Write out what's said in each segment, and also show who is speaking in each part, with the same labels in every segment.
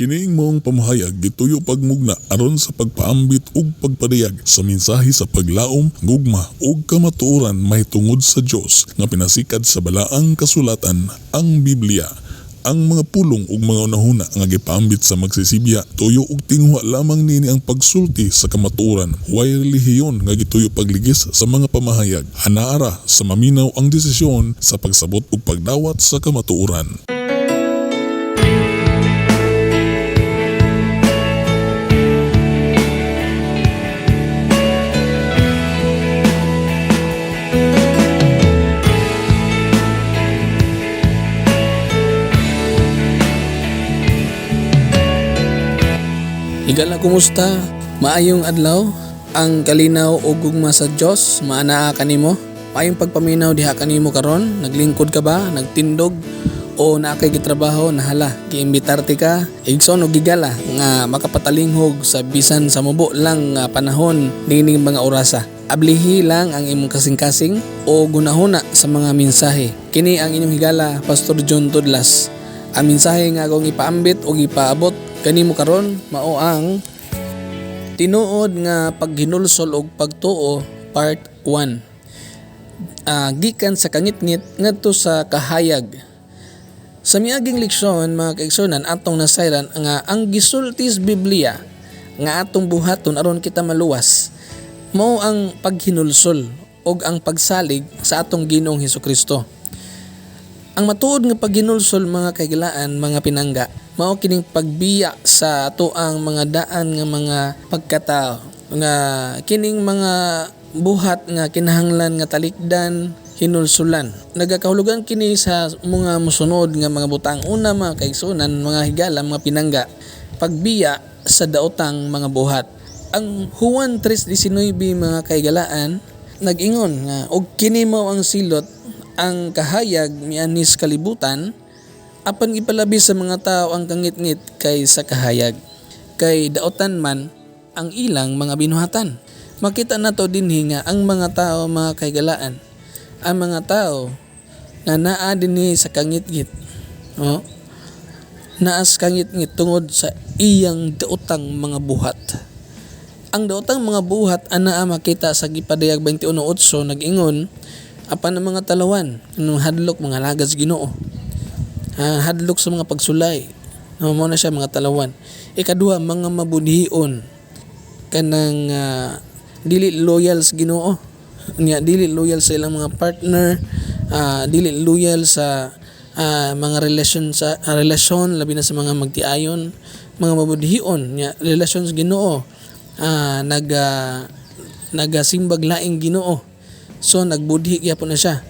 Speaker 1: Kining maong pamahayag gituyo pagmugna aron sa pagpaambit ug pagpadayag sa mensahe sa paglaom, gugma ug kamatuoran mahitungod sa Dios nga pinasikad sa Balaang Kasulatan, ang Biblia. Ang mga pulong ug mga hunahuna nga gipaambit sa magsisibya tuyo ug tinguha lamang niini ang pagsulti sa kamatuoran. Way relihiyon nga gituyo pagligis sa mga pamahayag. Anaa ra sa maminaw ang desisyon sa pagsabot ug pagdawat sa kamatuoran.
Speaker 2: Higala, kumusta? Maayong adlaw, ang kalinaw o gugma sa Dios maanaa kanimo. Maayong pagpaminaw diha kanimo karon, naglingkod ka ba, nagtindog o naa kay gitrabaho nahala, giimbitar ti ka, igsoon og gigala nga makapatalinghog sa bisan sa mubo lang nga panahon niining mga orasa. Ablihi lang ang imong kasing-kasing o gunahuna sa mga mensahe. Kini ang inyong higala, Pastor John Tudlas. Ang mensahe nga akong ipaambit o ipaabot kanimo karon mao ang tinuod nga paghinulsol og pagtuo part 1. Gikan sa kangitngit ngadto sa kahayag. Sa miaging leksyon mga kaigsunan, atong nasayran nga ang gisulti sa Biblia nga atong buhaton aron kita maluwas mao ang paghinulsol og ang pagsalig sa atong Ginoong Hesukristo. Ang matuod nga paghinulsol mga kahigalaan, mga pinangga, mao kining pagbiya sa atoang mga daan nga mga pagkatao, nga kining mga buhat nga kinahanglan nga talikdan, hinulsulan. Nagakahulugan kini sa mga mosunod nga mga butang. Una mga kaigsunan, mga higala, mga pinangga, pagbiya sa daotang mga buhat. Ang Juan 3:19 mga kahigalaan nag-ingon nga og kini mao ang silot ang kahayag mianis kalibutan, apan gipalabi sa mga tao ang kangitngit kaysa kahayag, kay daotan man ang ilang mga binuhatan. Makita nato dinhi nga ang mga tao mga kahigalaan, ang mga tao nga naa dinhi sa kangitngit, no? Naa sa kangitngit tungod sa iyang daotang mga buhat. Ang daotang mga buhat anaa makita sa gipadayag 21:8 nag-ingon apan ang mga talawan anong hadlok mga alagad sa Ginoo. Hadlok sa mga pagsulay. No, mao na siya mga talawan. Ikaduha, mga mabudhion kanang dili loyal sa Ginoo. Nya dili loyal sa ilang mga partner, dili loyal sa mga relasyon sa relasyon labi na sa mga magtiayon, mga mabudhion nya relasyon sa Ginoo, nagasimbag laing Ginoo. So nagbudhi gyapon na siya.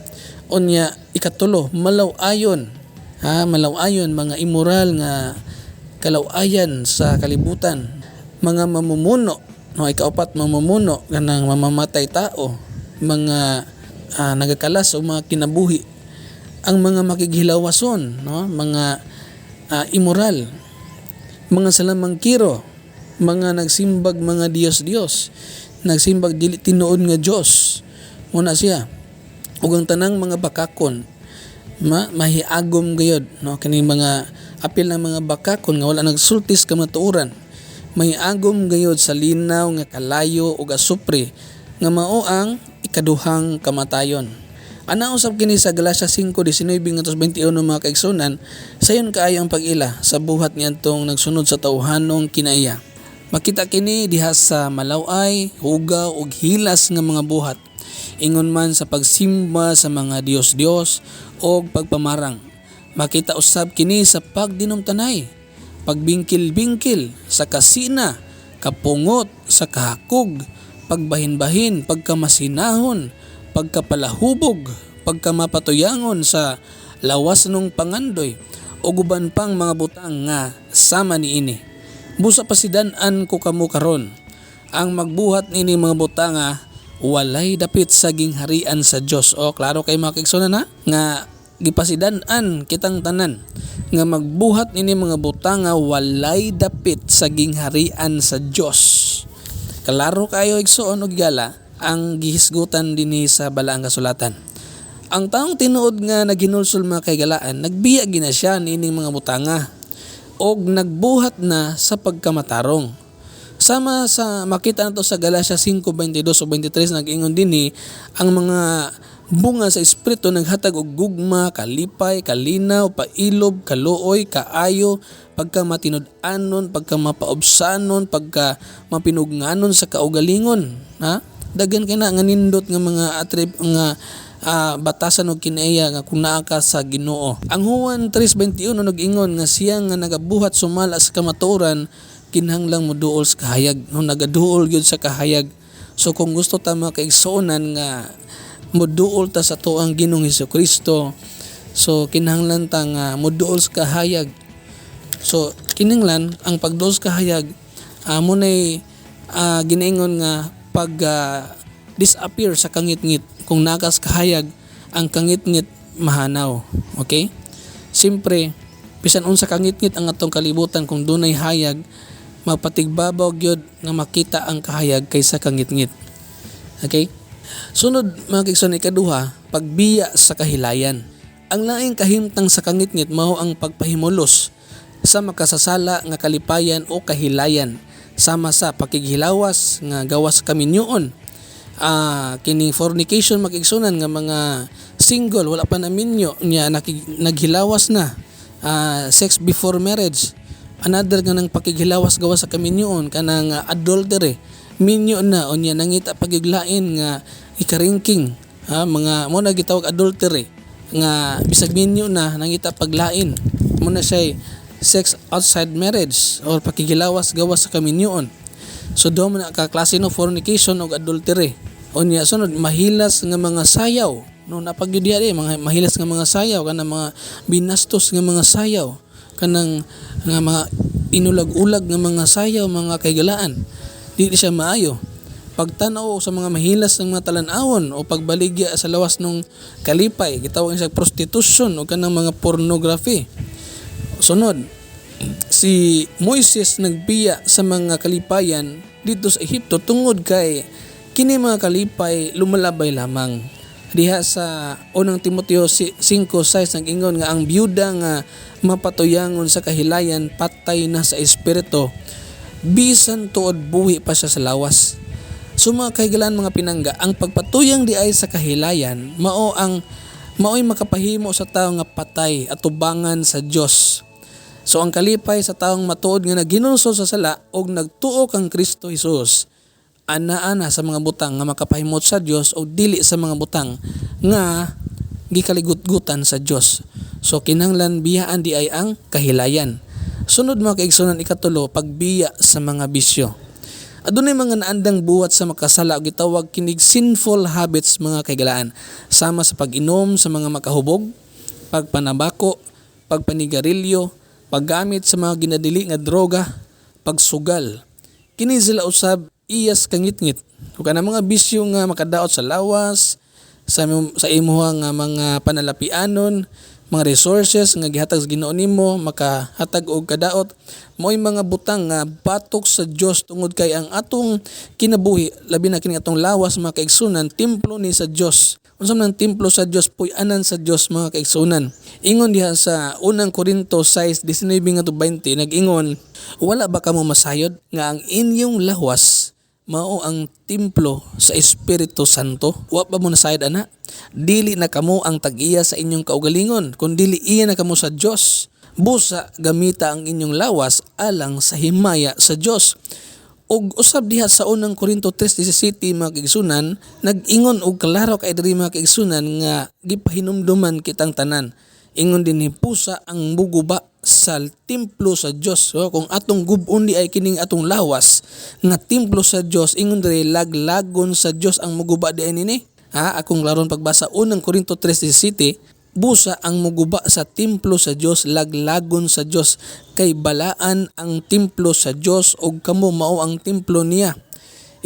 Speaker 2: Unya ikatulo, malaw-ayon. Ha, malaw-ayon, mga immoral nga kalaw-ayan sa kalibutan, mga mamumuno, no, ikaupat, mamumuno kanang mamamatay tao, mga nagakalas o mga kinabuhi, ang mga makighilawason, no, mga immoral, mga salamangkiro, mga nagsimbag mga Diyos-Diyos, nagsimbag dili tinuod nga Dios. Muna siya. Ug ang tanang mga bakakon mahiagom gayod, no, kining mga apil ng mga bakakon nga wala nagsultis kamatuoran, mahiagom gayod sa linaw nga kalayo ug asupre nga mao ang ikaduhang kamatayon. Ana usab kini sa Galatia 5:19 ngadto 21 mga kaigsunan, sayon kaayo ang pag-ila sa buhat niadtong nagsunod sa tawhanong kinaiya. Makita kini diha sa malaway, hugaw ug hilas nga mga buhat, ingon man sa pagsimba sa mga Dios-Dios o pagpamarang. Makita usab kini sa pagdinumtanay, pagbingkil-bingkil, sa kasina, kapungot, sa kahakog, pagbahin-bahin, pagkamasinahon, pagkapalahubog, pagkamapatuyangon sa lawas nung pangandoy, o guban pang mga butang nga sama niini. Busa pasidan-an ko kamo karon, ang magbuhat niini mga butang nga walay dapit sa gingharian sa Dios. O klaro kay mga kaigsunan ha, nga gipasidan-an kitang tanan nga magbuhat niini mga butang nga walay dapit sa gingharian sa Dios. Klaro kayo igsuon og gala ang gihisgutan dinhi sa Balaang Kasulatan. Ang taong tinuod nga naghinulsol mga kahigalaan, nagbiya gina siya niining mga butanga. Og nagbuhat na sa pagkamatarong. Sama sa makita nato sa Galatia 5:22 o 23, nag-ingon dinhi ang mga bunga sa Espiritu naghatag og gugma, kalipay, kalinaw, pailob, kaluoy, kaayo, pagkamatinud-anon, pagkamapaubsanon, pagka mapinugnanon sa kaugalingon, ha? Daghan kay na nga nindot nga mga atrib nga batasan og kinaiya nga kung naa ka sa Ginoo. Ang Juan 3:21 nag-ingon nga siya nga nagabuhat sumala sa kamatuoran kinahanglang moduol sa kahayag. No, nagaduol gyud sa kahayag. So kung gusto ta, mga kaigsuonan, nga moduol ta sa atuang Ginoong Hesukristo, so kinahanglan ta nga moduol sa kahayag. So kinahanglan ang pagduol sa kahayag mo nay ginaingon nga pag disappear sa kangitngit. Kung naa ka sa kahayag, ang kangitngit mahanaw. Okay? Siyempre, bisan unsa kangitngit ang atong kalibutan, kung dunay hayag, mapatigbabaw gyud nga makita ang kahayag kaysa kangitngit. Okay? Sunod, mga kaigsoon, ikaduha, pagbiya sa kahilayan. Ang laing kahimtang sa kangitngit mao ang pagpahimulos sa makasasala nga kalipayan o kahilayan, sama sa pakighilawas nga gawas kaminyoon, kining fornication, mga kaigsuonan, nga mga single, wala pa naminyo niya, naghilawas na, sex before marriage. Another nga nang pakighilawas gawas sa kaminyoon, kanang adultery, minyo na unya nangita pa gyud lain nga ikaringking, ha, mga mo na gitawag adultery nga bisag minyo na, nangita paglain mo na siya, sex outside marriage or pakighilawas gawas sa kaminyoon. So duha man na ka klase, no, fornication ug adultery. Unya sunod, mahilas nga mga sayaw, no, napagyud diha eh, mga mahilas nga mga sayaw, kanang mga binastos nga mga sayaw, kanang nga mga inulag-ulag nga mga sayaw, mga kahigalaan, dili siya maayo. Pagtan-aw sa mga mahilas ng mga talan-awon o pagbaligya sa lawas nung kalipay, gitawag siya prostitution o kanang mga pornography. Sunod, si Moises nagbiya sa mga kalipayan dito sa Ehipto tungod kay kini mga kalipay lumalabay lamang. Diha sa Unang Timoteo 5:6 nag-ingon nga ang byuda nga mapatuyangon sa kahilayan patay na sa espiritu bisan tuod buhi pa siya sa lawas. So mga kahigalaan, mga pinangga, ang pagpatuyang di ay sa kahilayan mao ang mao'y makapahimo sa tawo nga patay atubangan sa Dios. So ang kalipay sa taong matuod nga naghinulsol sa sala og nagtuo kang Kristo Jesus ana-ana sa mga butang nga makapahimot sa Dios o dili sa mga butang nga gikaligutgutan sa Dios. So kinahanglan biyaan di ay ang kahilayan. Sunod, mga kaigsunan, ikatulo, pagbiya sa mga bisyo. Adunay mga naandang buhat sa makasala o gitawag kinig sinful habits, mga kahigalaan. Sama sa pag-inom sa mga makahubog, pagpanabako, pagpanigarilyo, paggamit sa mga ginadili nga droga, pagsugal. Kini sila usab iyas kangitngit. Ug kanang mga bisyo nga makadaot sa lawas, sa imuha nga mga panalapianon, mga resources nga gihatag sa Ginoo nimo, makahatag og kadaot, mao'y mga butang nga batok sa Dios tungod kay ang atong kinabuhi, labi na kini atong lawas, mga kaigsunan, templo ni sa Dios. Unsa man ang templo sa Dios? Puy-anan sa Dios, mga kaigsunan. Ingon diha sa Unang Korinto 6:19 ngadto 20, nag-ingon, "Wala ba kamo masayod nga ang inyong lawas mao ang templo sa Espiritu Santo? Wa ba mo nasayod ana? Dili na kamo ang tag-iya sa inyong kaugalingon, kun dili iya na kamo sa Dios. Busa gamita ang inyong lawas alang sa himaya sa Dios." Ug usab diha sa Unang Korinto 3:17, mga kaigsunan, nag-ingon og klaro kay diri, mga kaigsunan, nga gipahinumduman kitang tanan. Ingon dinhi, "Busa ang muguba sa templo sa Dios." So, kung atong gub-on di ay kining atong lawas nga templo sa Dios, ingon diri laglagon sa Dios ang muguba di ay nini. Ha, akong laron pagbasa, Unang Korinto 3:17, "Busa ang muguba sa templo sa Dios laglagon sa Dios, kay balaan ang templo sa Dios ug kamo mao ang templo niya."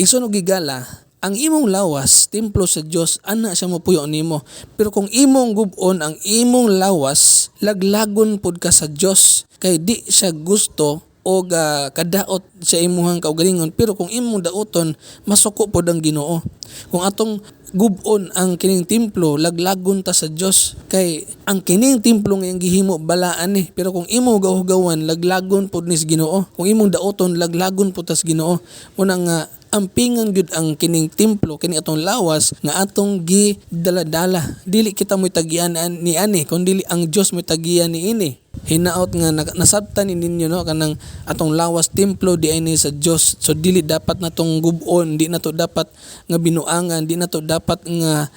Speaker 2: Igsoon ug higala, ang imong lawas templo sa Dios, ana siya mopuyo nimo. Pero kung imong gub-on ang imong lawas, laglagon pud ka sa Dios kay di siya gusto og kadaot sa imuhang kaugalingon, pero kung imong dauton, masuko pod ang Ginoo. Kung atong gub-on ang kining templo, laglagon ta sa Dios, kay ang kining templo nga iyang gihimo balaan ni, pero kung imo gahugawan, laglagon pod ni sa Ginoo. Kung imong dauton, laglagon pod ta sa Ginoo. Muna nga ampingan gyud ang kining templo, kini atong lawas nga atong gidaladala. Dili kita mo'y tagian ni ani, kun dili ang Dios mo'y tagian ni ini. Hinaot nga nasabtan ni ninyo, no, kanang atong lawas templo di ay ni sa Dios. So dili dapat natong gub-on, di nato dapat nga binuangan, di nato dapat nga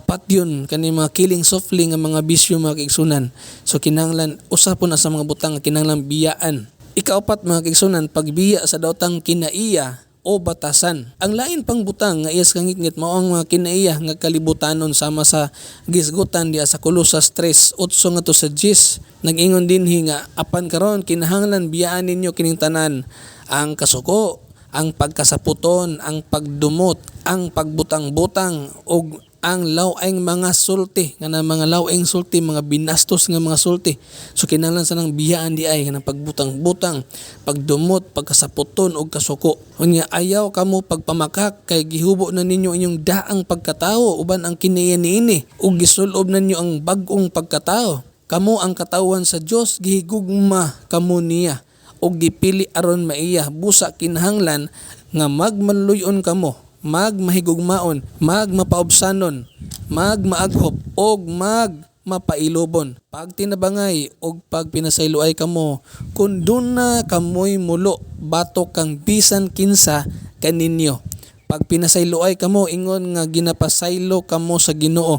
Speaker 2: patyon kani mga killing softly nga mga bisyo, mga kaigsunan. So kinahanglan usa po na sa mga butang nga kinahanglan biyaan. Ikaapat, mga kaigsunan, pagbiya sa daotang kinaiya o batasan. Ang lain pang butang nga iyas kangitngit mao ang mga kinaiya nga kalibutanon, sama sa gisgutan diha sa Colosas 3:8 ngadto sa 10. Nag-ingon dinhi nga apan karon kinahanglan biyaan ninyo kining tanan: ang kasuko, ang pagkasaputon, ang pagdumot, ang pagbutang-butang ug ang law-ing mga sulti, nga na mga law-ing sulti, mga binastos nga mga sulti. So kinahanglan sa nang biyaan di ay kanang pagbutang-butang, pagdumot, pagkasaputon ug kasuko. Unya ayaw kamo pagpamakak, kay gihubo na ninyo inyong daang pagkatao uban ang kinaiya niini ug gisulob ninyo ang bag-ong pagkatao. Kamo ang katawhan sa Dios, gihigugma kamo niya ug gipili aron maiya. Busa kinahanglan nga magmanluyon kamo, magmahigugmaon, magmapaubsanon, magmaaghop og magmapailubon. Pagtinabangay og pagpinasayloay kamo kun duna kamoy mulo batok kang bisan kinsa kaninyo. Pagpinasayloay kamo, ingon nga ginapasaylo kamo sa Ginoo.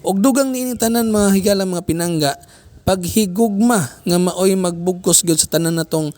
Speaker 2: Og dugang niining tanan, mga higala, mga pinangga, paghigugma nga maoy magbugkos gyud sa tanan natong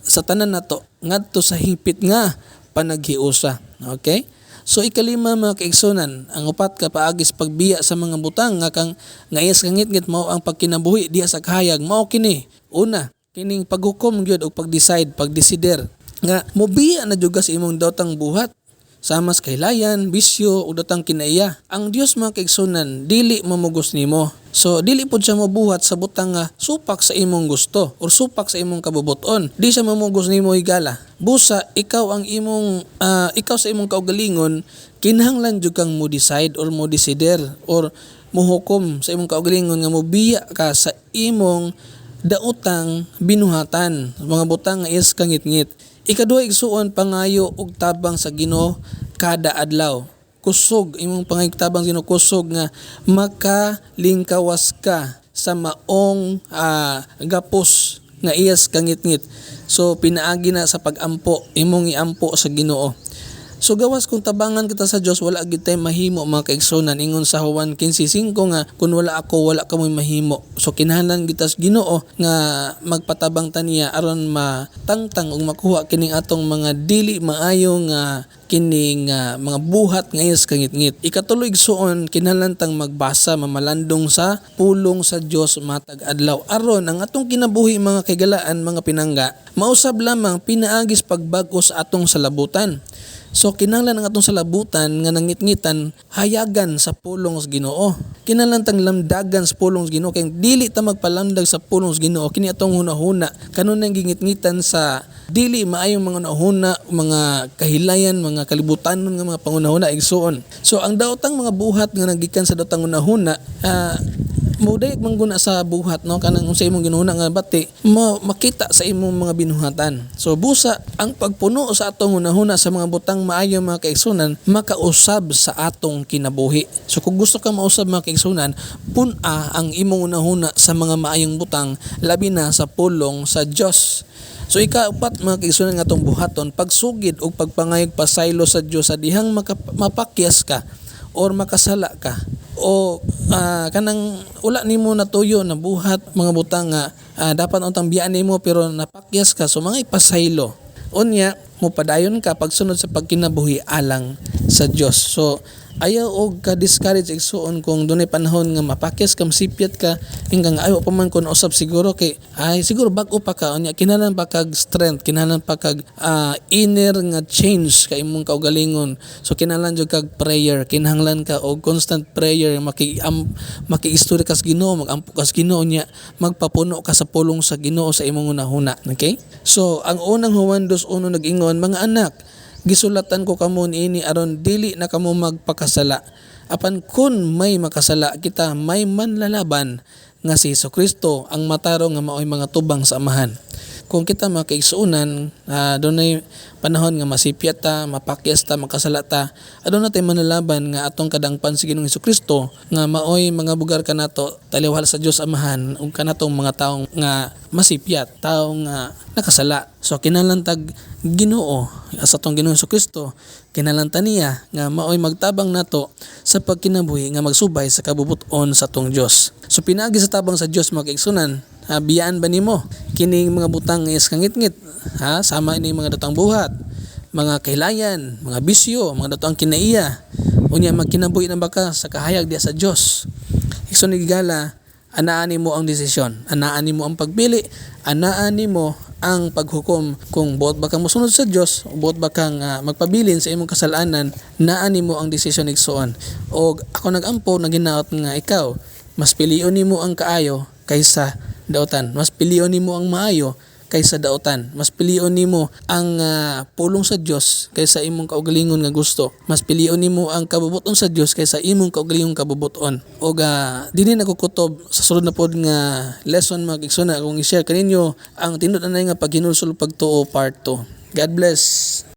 Speaker 2: sa tanan nato ngadto sa hingpit nga panaghiusa. Okay? So ikalima, mga kaigsunan, ang upat ka paagi sa pagbiya sa mga butang nga kang nga iyas kangitngit mao ang pagkinabuhi diha sa kahayag, mao kini. Una, kining paghukom gyud og pag-decide, pagdesider nga mobiya na jud ka sa imong daotang buhat sama sa kahilayan, bisyo ug daotang kinaiya. Ang Dios, mga kaigsunan, dili mamugos nimo. So dili pud siya mobuhat sa butang nga supak sa imong gusto or supak sa imong kabubuton. Di siya mamugos nimo, higala. Busa ikaw ang imong ikaw sa imong kaugalingon kinahanglan jud kang mo decide or mo desider or mohukom sa imong kaugalingon nga mobiya ka sa imong daotang binuhatan, mga butang nga is kangitngit. Ikaduha, igsuon, pangayo og tabang sa Ginoo kada adlaw. Kusog imong pangayog tabang sa Ginoo, kusog nga makalingkawas ka sa maong gapos nga iyas kangitngit. So pinaagi na sa pagampo, imong iampo sa Ginoo. So gawas kung tabangan kita sa Dios, wala gyud tay mahimo, mga kaigsunan. Ingon sa Juan 15:5 nga kun wala ako, wala kamoy mahimo. So kinahanglan kita sa Ginoo nga magpatabang ta niya aron matangtang ug makuha kining atong mga dili maayo nga kining mga buhat nga iyas kangitngit. Ikatulo, igsuon, kinahanglan tang magbasa, mamalandong sa pulong sa Dios matag adlaw aron ang atong kinabuhi, mga kaigalaan, mga pinangga, mausab lamang pinaagis pagbag-o sa atong salabutan. So kinahanglan ang atong salabutan nga nangitngitan hayagan sa pulong sa Ginoo. Kinahanglan tang lamdagan sa pulong sa Ginoo, kay dili ta magpalamdag sa pulong sa Ginoo, kini atong hunahuna kanunay gingitngitan sa dili maayong mga hunahuna, mga kahilayan, mga kalibutanon nga mga pangunahuna, igsuon. So ang daotang mga buhat nga nagikan sa daotang hunahuna, mudayeg mangguna sa buhat, no, kanang unsa imong ginuhuna nga bati mo makita sa imong mga binuhatan. So busa ang pagpuno sa atong hunahuna sa mga butang maayo, mga kaigsunan, makausab sa atong kinabuhi. So kung gusto ka mausab, mga kaigsunan, pun-a ang imong hunahuna sa mga maayong butang, labi na sa pulong sa Dios. So ikaapat, mga kaigsunan, nga atong buhaton, pagsugid ug pagpangayog pasaylo sa Dios sa dihang mapakyas ka or makasala ka o kanang wala nimo natuyo na buhat mga butang nga dapat untang biyaan nimo pero napakyas ka, so mga ipasaylo. Unya mopadayon ka pagsunod sa pagkinabuhi alang sa Dios. So Ayaw og ka discourage, igsuon, kung dunay panahon nga mapakyas ka, masipyat ka, hinggang ayaw pa man ko usab siguro kay ay siguro bag-o pa ka unya kinahanglan pa kag strength, kinahanglan pa kag inner nga change ka imong kaugalingon. So kinahanglan jud kag prayer, kinahanglan ka og constant prayer, maki-istorya ka sa Ginoo, magampo ka sa Ginoo nya magpapuno ka sa pulong sa Ginoo sa imong hunahuna. Okay? So ang unang Juan 2:1 nag-ingon, "Mga anak, gisulatan ko kamo niini aron dili na kamo magpakasala. Apan kun may makasala kita, may manlalaban nga si Kristo ang matarong nga maoy mga tubang sa Amahan." Kung kita mga kaigsuonan, dunay panahon nga masipyat ta, mapakyas ta, makasala ta, aduna tay manlalaban nga atong kadangpan si Ginoong Kristo nga maoy mga bugar kanato taliwala sa Dios Amahan ug kanatong mga tawo nga masipyat, tawo nga nakasala. So kinahanglan tag Ginoo sa atong Ginoong Kristo, kinahanglan ta niya nga maoy magtabang nato sa pagkinabuhi nga magsubay sa kabubut-on sa atong Dios. So pinaagi sa tabang sa Dios, mga kaigsuonan, biyaan ba nimo kining mga butang nga kangitngit, ha, sama ini mga datang buhat, mga kahilayan, mga bisyo, mga datang kinaiya? Unya magkinabuhi na ba ka sa kahayag diya sa Dios? Igsoon higala, anaan nimo ang desisyon, anaan nimo ang pagpili, anaan nimo ang paghukom kung buot ba kang mosunod sa Dios, buot ba kang magpabilin sa imong kasalanan. Naa nimo ang desisyon, igsuon. Og ako nagampo, naginaot nga ikaw mas pilion nimo ang kaayo kaysa dautan. Mas pilion nimo ang maayo kaysa dautan. Mas pilion nimo ang pulong sa Dios kaysa imong kaugalingon nga gusto. Mas pilion nimo ang kabubuton sa Dios kaysa imong kaugalingong kabubuton. Og dinhi nagkukutob sa sulod na pod nga lesson, mga igsoon, akong i-share kaninyo ang tinud-anay nga paghinulsol, pagtuo, part 2. God bless.